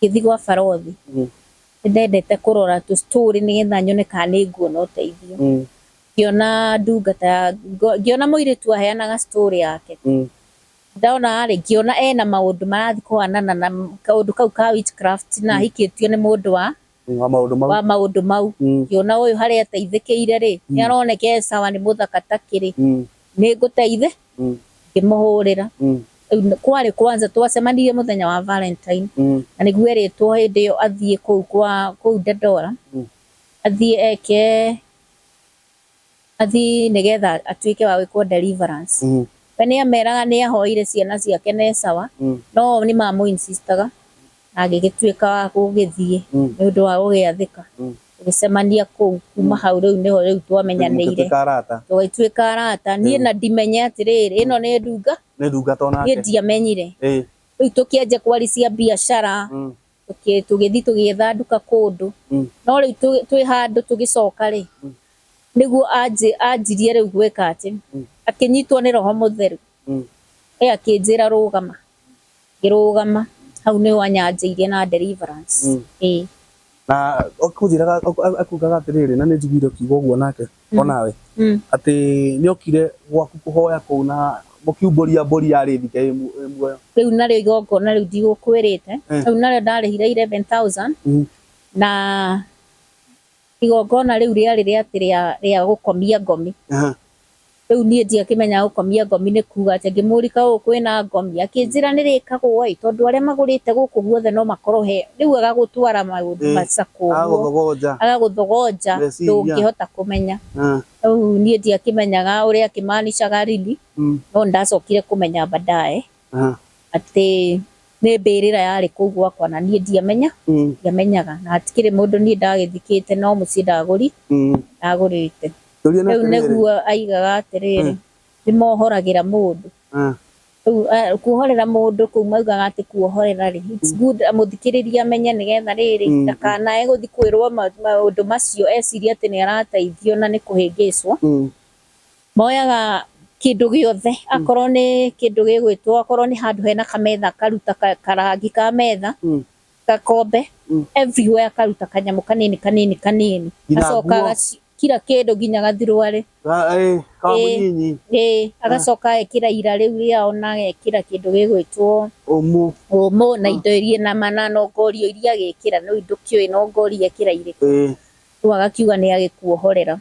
ngĩthiĩ gwa barothi. Nĩ ndendete kũrora tũ story nĩgetha nyone kana nĩ nguona ũteithio. Ngĩona ndungata, ngĩona mũirĩtu aheanaga story yake. Ndona rĩ, ngĩona ena maũndũ marathiĩ kũhanana na kaũndũ kau ka witchcraft na ahikĩtio nĩ mũndũ wa Wa maũndũ mau. Wa maũndũ mau. Ngĩona ũyũ harĩa ateithĩkĩire rĩ, nĩ aroneka e sawa, nĩ mũthaka takĩrĩ. Nĩ ngũteithe? Ngĩmũhũrĩra. Rĩu kwarĩ kwanza twacemanirie mũthenya wa Valentine. Na nĩguo erĩtwo hĩndĩ ĩyo athiĩ kũu kwa kũu Dandora. Athiĩ eke athiĩ nĩgetha atuĩke wa gwĩkwo deliverance. We nĩ ameraga nĩ ahoire ciana ciake ne sawa, no nĩ mamũ insistaga na agĩgĩtuĩka wa gũgĩthiĩ nĩ ũndũ wa gũgĩathĩka. Tũgĩcemania kũu, kuma hau rĩu nĩho rĩu twamenyanĩire. Mũgĩtuĩka arata. Tũgĩtuĩka arata. Niĩ na ndimenye atĩrĩrĩ, ĩno nĩ ndunga. Nĩ ndungata onake. Niĩ ndiamenyire. Rĩu tũkĩanjia kwaricia biacara, tũgĩthiĩ tũgĩetha nduka kũndũ. No rĩu twĩ handũ tũgĩcoka rĩ, nĩguo anjirie rĩu gwĩka atĩ, akĩnyitwo nĩ Roho Mũtheru. Akĩnjĩra rũgama. Ngĩrũgama, hau nĩho anyanjĩirie na deliverance. Na akũnjĩraga, akugaga atĩrĩrĩ, na nĩ njiguire ũkiuga ũguo nake onawe, atĩ nĩ okire gwaku kũhoya kũu na mũkiumbũria mbũri yarĩ thike ĩ muoyo. Rĩu narĩo igongona rĩu ndigũkwĩrĩte. Rĩu narĩo ndarĩhire 11,000. Na igongona rĩu rĩarĩ rĩa atĩ rĩa gũkomia ngomi. Rĩu niĩ ndiakĩmenya gũkomia ngomi nĩ kuga atĩ ngĩmũrika gũkũ kwĩna ngomi. Akĩnjĩra nĩ rĩkagwo ĩ, tondũ arĩa magũrĩte gũkũ guothe no makorwo he. Rĩu agagũtwara maũndũ macakũ ũguo. Agagũthogonja. Agagũthogonja, Meciria. ndũngĩhota kũmenya. Rĩu niĩ ndiakĩmenyaga ũrĩa akĩmanicaga rili, no ndacokire kũmenya baadaye atĩ Nĩ mbĩrĩra yarĩ kũu gwakwa na niĩ ndiamenya ndiamenyaga na hatikĩrĩ mũndũ niĩ ndagĩthikĩte no mũciĩ ndagũri ndagũrĩte. Tũrie na Rĩu atĩrĩrĩ. Nĩguo aigaga atĩrĩrĩ, nĩ mohoragĩra mũndũ. Rĩu kuohorera mũndũ kũu maugaga atĩ kuohorera rĩ, it's good mũthikĩrĩria amenye nĩgetha rĩrĩ ndakanae gũthiĩ kwĩrwo maũndũ macio ecirie atĩ nĩ arateithio na nĩ kũhĩngĩcwo. Moyaga kĩndũ gĩothe, akorwo nĩ kĩndũ gĩgwĩtwo, akorwo nĩ handũ hena kametha, akaruta karangi ka metha, gakombe, everywhere akaruta kanyamũ kanini kanini kanini. Nginya Acoka nguo? Kila kĩndũ nginya gathirwarĩ. Ka mũnyinyi. Ĩĩ, agacoka agekĩra ira rĩu rĩao na agekĩra kĩndũ gĩgwĩtwo ũmũ. Ũmũ na indo iria na mana nongorio iria agĩkĩra no ndũkĩũĩ nongorio ekĩra irĩkũ. Rĩu agakiuga nĩ agĩkuohorera.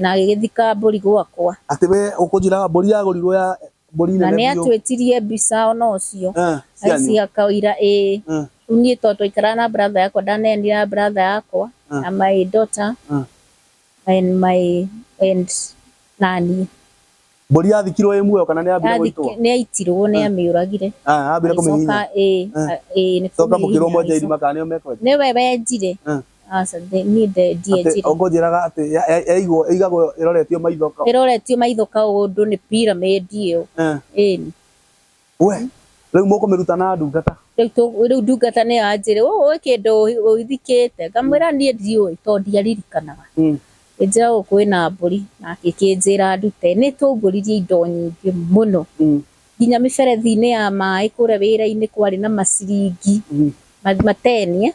Na agĩgĩthika mbũri gwakwa. Atĩ we ũkũnjĩraga mbũri yagũrirwo ya mbũri Na nene nĩ biũ. Atwĩtirie mbica ona ũcio. Cianyu. Aici akaira ĩĩ. Rĩu niĩ tondũ twaikaraga na brother yakwa, ndaneanire na brother yakwa na my daughter and my and nani. Mbũri yathikirwo ĩ muoyo kana nĩ yambire gũitwo? Nĩ aitirwo, nĩ amĩũragire. Ah, ambire kũmĩhihinya. Agĩcoka ĩĩ, ĩĩ nĩ Coka mũkĩrwo kũmĩhihinya mwenje agĩcoka. irima kana nĩo mekwenja. Nĩwe wenjire. Aca, niĩ Atĩ ndienjire. ũkũnjĩraga atĩ yaigwo ĩroretio maitho Ĩroretio maitho kaũndũ nĩ pyramid ĩyo. Ĩni. We rĩu mũkũmĩruta na ndungata. Rĩu ndungata nĩ yanjĩrĩ ũĩ kĩndũ ũthikĩte, ngamwĩra niĩ ndiũĩ tondũ ndiaririkanaga. Ĩnjĩra gũkũ kwĩna mbũri na akĩnjĩra ndute. Nĩ twaumbũririe indo nyingĩ mũno. Nginya mĩberethi-inĩ ya maĩ kũrĩa wĩra-inĩ kwarĩ na maciringi matenia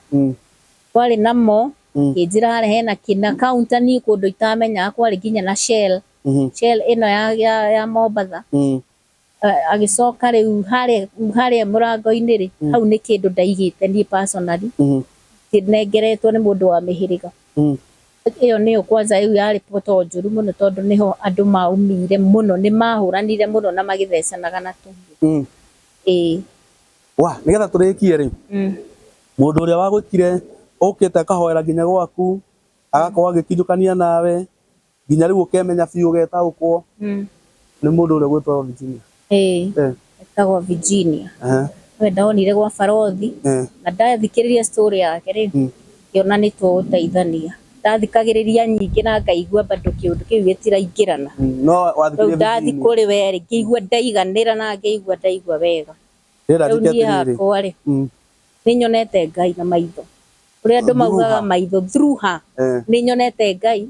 kwarĩ namo. Kĩnjĩra harĩa hena kĩna counter, niĩ kũndũ itamenyaga kwarĩ nginya na Shell. Shell ĩno ya Mombatha. Agĩcoka rĩu harĩa mũrango-inĩ rĩ, hau nĩ kĩndũ ndaigĩte niĩ personally, kĩnengeretwo nĩ mũndũ wa mĩhĩrĩga. Ĩyo nĩyo kwanza ĩyo yarĩ poto njũru mũno tondũ nĩho andũ maumire mũno, nĩ mahũranire mũno na magĩthecanaga na tũhiũ. Ĩĩ. Wa nĩgetha tũrĩkie rĩ, mũndũ ũrĩa wagwĩkire ũkĩte akahoera nginya gwaku, agakorwo agĩkinyũkania nawe nginya rĩu ũkemenya biũ ũgetaũkwo, nĩ mũndũ ũrĩa ũgwĩtwo Virginia. Ĩĩ. Etagwo Virginia. We ndonire gwa barothi na ndathikĩrĩria story yake rĩ, ngĩona nĩ tũgũteithania. Ndathikagĩrĩria nyingĩ na ngaigua bado kĩũndũ kĩu gĩtiraingĩrana. No Rĩu wathikĩrĩria ndathi Virginia. Kũrĩ we rĩ, ngĩigua ndaiganĩra na ngĩigua ndaigua wega. Ndĩrenda Rĩu njĩke niĩ atĩrĩrĩ. Hakwa rĩ, nĩ nyonete Ngai na maitho ũrĩa andũ Through maugaga her. Maitho through her. Nĩ nyonete Ngai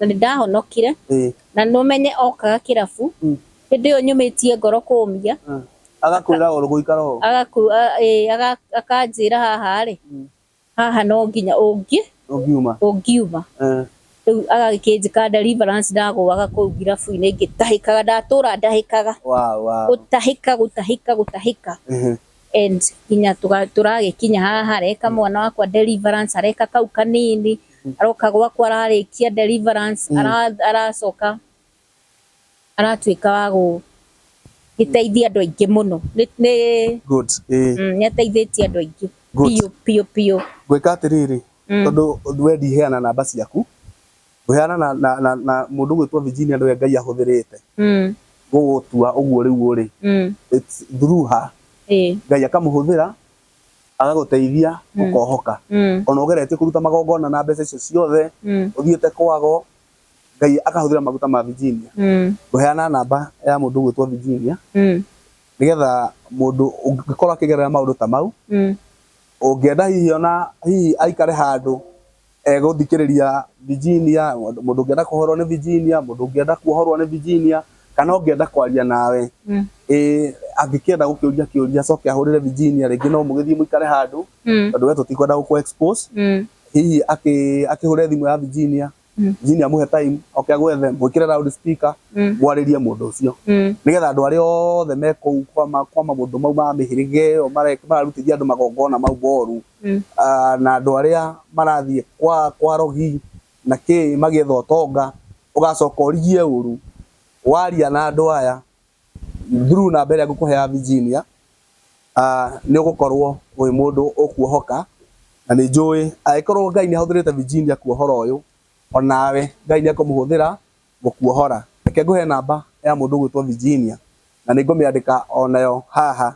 na nĩ ndahonokire na nũmenye okaga kĩrabu hĩndĩ ĩyo nyũmĩtie ngoro kũmia. Agakwĩra ũgũikara ũũ. Akanjĩra haha rĩ, haha no nginya ũngĩ Ũngiuma. Ũngiuma. Rĩu agagĩkĩnjĩka deliverance, ndagũaga kũu ngirabu-inĩ ngĩtahĩkaga, ndatũra ndahĩkaga. Gũtahĩka gũtahĩka gũtahĩka and nginya tũragĩkinya haha areka mwana wakwa deliverance, areka kau kanini, aroka gwakwa ararĩkia deliverance, aracoka aratuĩka wa gũgĩteithia andũ aingĩ mũno. Nĩ Good. Nĩ ateithĩtie andũ aingĩ Good. Biũ biũ biũ. Ngwĩka atĩrĩrĩ, tondũ we ndiheana namba ciaku, ngũheana na mũndũ ũgwĩtwo Virginia nĩwe Ngai ahũthĩrĩte gũgũtua ũguo rĩu ũrĩ. It's through her. Ngai akamũhũthĩra agagũteithia ũkohoka. Ona ũgeretie kũruta magongona na mbeca icio ciothe ũthiĩte kwago, Ngai akahũthĩra maguta ma Virginia. Ngũheana namba ya mũndũ ũgwĩtwo Virginia nĩgetha mũndũ ũngĩkorwo akĩgerera maũndũ ta mau, ũngĩenda hihi ona hihi aikare handũ egũthikĩrĩria Virginia, mũndũ ũngĩenda kũhorwo nĩ Virginia, mũndũ ũngĩenda kuohorwo nĩ Virginia, kana ũngĩenda kwaria nawe, angĩkĩenda gũkĩũria kĩũria acoke ahũrĩre Virginia rĩngĩ, no mũgĩthiĩ mũikare handũ tondũ we tũtikwenda gũkũ expose, hihi akĩhũre thimũ ya Virginia, Virginia amũhe time oke agwethe, mwĩkĩre loud speaker, mwarĩrie mũndũ ũcio nĩgetha andũ arĩa othe me kũu kwa maũndũ mau ma mĩhĩrĩga ĩyo mararutithia andũ magongona mau moru, na andũ arĩa marathiĩ kwa rogi na kĩ magĩetha ũtonga, ũgacoka ũrigie ũru waria na andũ aya through namba ĩrĩa ngũkũhe ya Virginia, nĩ ũgũkorwo wĩ mũndũ ũkuohoka. Na nĩ njũĩ angĩkorwo Ngai nĩ ahũthĩrĩte Virginia kuohora ũyũ, onawe Ngai nĩ ekũmũhũthĩra gũkuohora. Reke ngũhe namba ya mũndũ ũgwĩtwo Virginia na nĩ ngũmĩandĩka onayo haha.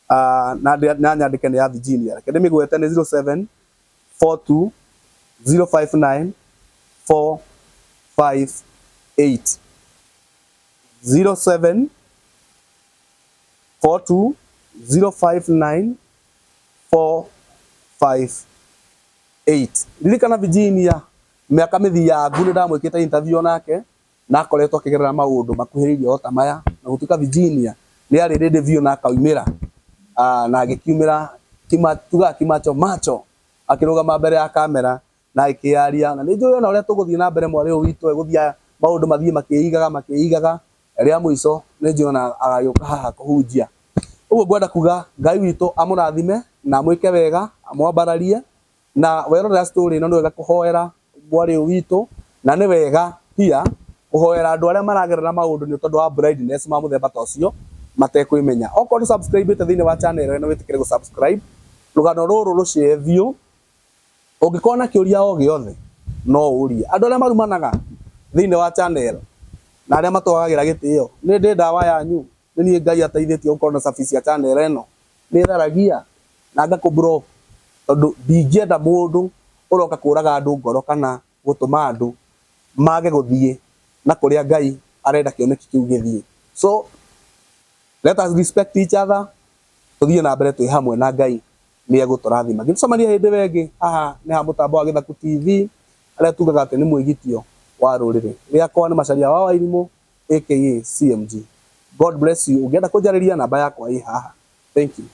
Na nyandĩke nĩ ya Virginia. Reke ndĩmĩgwete nĩ 0742 059 458, 0742 059 458. Ririkana Virginia mĩaka mĩthiangu nĩ ndamwĩkĩte interview onake na akoretwo akĩgerera maũndũ makuhĩrĩirie o ta maya, na gũtuĩka Virginia nĩ arĩ rĩndĩ biũ na akaumĩra, na agĩkiumĩra tugaga kimacho macho, akĩrũgama mbere ya kamera na agĩkĩaria. Na nĩ njũĩ ona ũrĩa tũgũthiĩ na mbere mwarĩ ũyũ witũ egũthiĩ maũndũ mathiĩ makĩigaga makĩigaga, rĩa mũico nĩ njũĩ ona agagĩũka haha kũhunjia. Ũguo ngwenda kuga Ngai witũ amũrathime na amwĩke wega, amwambararie. Na werorera story ĩno nĩ wega kũhoera mwarĩ ũyũ witũ, na nĩ wega pia kũhoera andũ arĩa maragerera maũndũ nĩ tondũ wa blindness ma mũthemba ta ũcio matekwĩmenya. Okorwo ndũ subscribe ĩte thĩinĩ wa channel ĩno, wĩtĩkĩre gũ subscribe rũgano rũrũ rũshare biũ. Ũngĩkorwo na kĩũria o gĩothe no ũrie. Andũ arĩa marumanaga thĩinĩ wa channel na arĩa matwagagĩra gĩtĩo, nĩ ndĩ ndawa yanyu. Nĩ niĩ Ngai ateithĩtie gũkorwo na service ya channel ĩno. Nĩ tharagia na ngakũ block tondũ ndingĩenda mũndũ ũroka kũraga andũ ngoro kana gũtũma andũ mage gũthiĩ na kũrĩa Ngai arenda kĩoneki kĩu gĩthiĩ. So let us respect each other, tũthiĩ na mbere twĩ hamwe na Ngai nĩ egũtũrathima. Ngĩtũcemania hĩndĩ ĩyo ĩngĩ haha nĩ ha mũtambo wa Gĩthaku TV, harĩa tugaga atĩ nĩ mwĩgitio wa rũrĩrĩ. Rĩakwa nĩ Macharia wa Wairimũ aka CMG. God bless you. Ũngĩenda kũnjarĩria namba yakwa ĩ haha. Thank you.